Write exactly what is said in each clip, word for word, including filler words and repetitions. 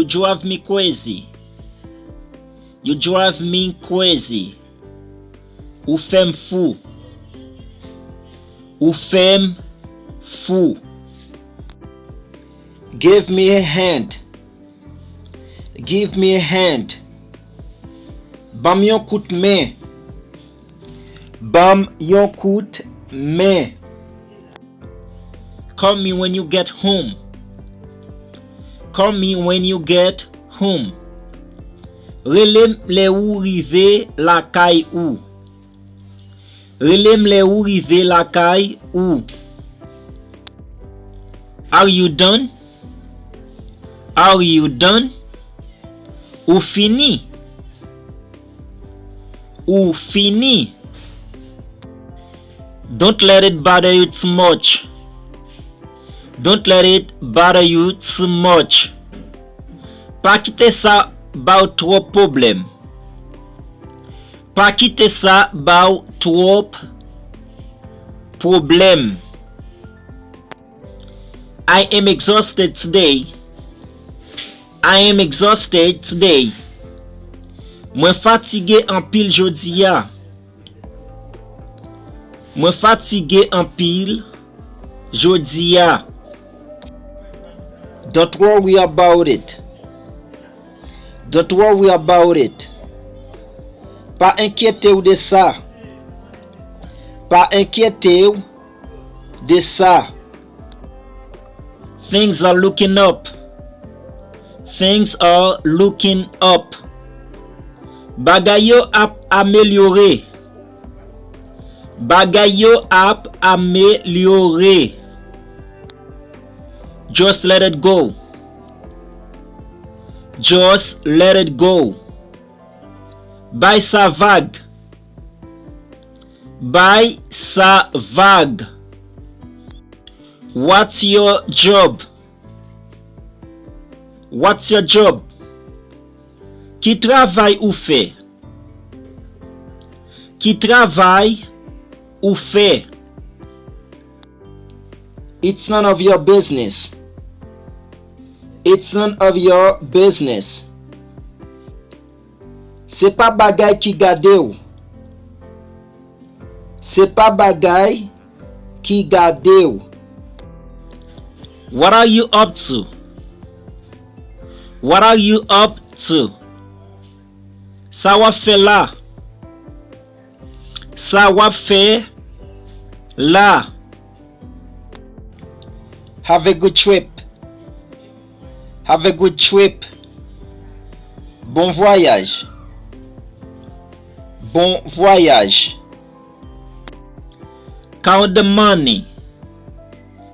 Drive me crazy. You drive me crazy. Ou fè m fou. Ou fè m fou. Give me a hand. Give me a hand. Ban m yon kout men. Ban m yon kout men. Call me when you get home. Call me when you get home. Rele m lè ou rive lakay ou. Rele m lè ou rive lakay ou. Are you done? Are you done? Ou fini? Ou fini? Don't let it bother you too much. Don't let it bother you too much. Pa kite sa ba w twòp pwoblèm. Pa kite sa ba w twòp pwoblèm. I am exhausted today. I am exhausted today. Mwen fatige anpil jodi a. Mwen fatige anpil jodi a. Don't worry about it. Don't worry about it. Pa enkyete w de sa. Pa enkyete w de sa. Things are looking up. Things are looking up. Bagay yo ap amelyore. Bagay yo ap amelyore. Just let it go. Just let it go. Bay sa vag. Bay sa vag. What's your job? What's your job? Ki travay ou fè? Ki travay ou fè? It's none of your business. It's none of your business. Se pa bagay ki gade w. Se pa bagay ki gade w. What are you up to? What are you up to? Sa w ap fè la? Sa w ap fè la? Have a good trip. Have a good trip. Bon vwayaj. Bon vwayaj. Count the money.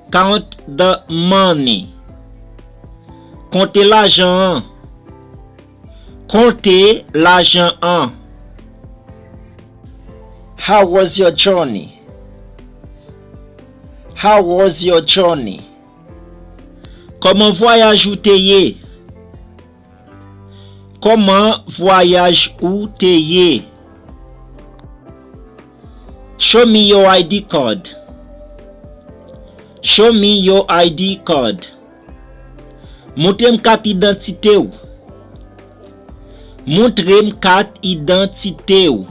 Count the money. Konte lajan an. Konte lajan an. How was your journey? How was your journey? Kòman vwayaj ou te ye? Kòman vwayaj ou te ye? Show me your I D card. Show me your I D card. Montre m kat idantite w. Montre m kat idantite w.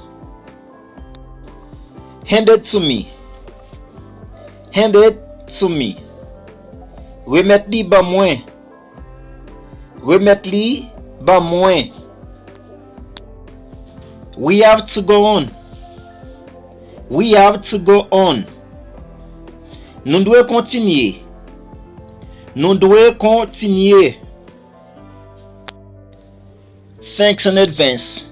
Hand it to me. Hand it to me. Remèt li ban mwen. Remèt li ban mwen. We have to go on. We have to go on. Nou dwe kontinye. Nou dwe kontinye. Thanks in advance.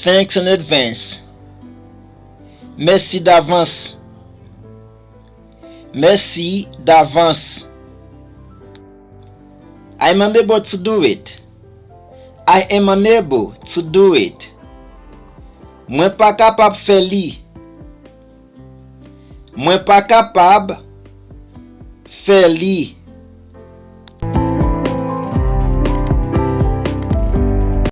Thanks in advance. Mèsi davans. Mèsi davans. I am unable to do it. I am unable to do it. Mwen pa kapab fè li. Mwen pa kapab fè li.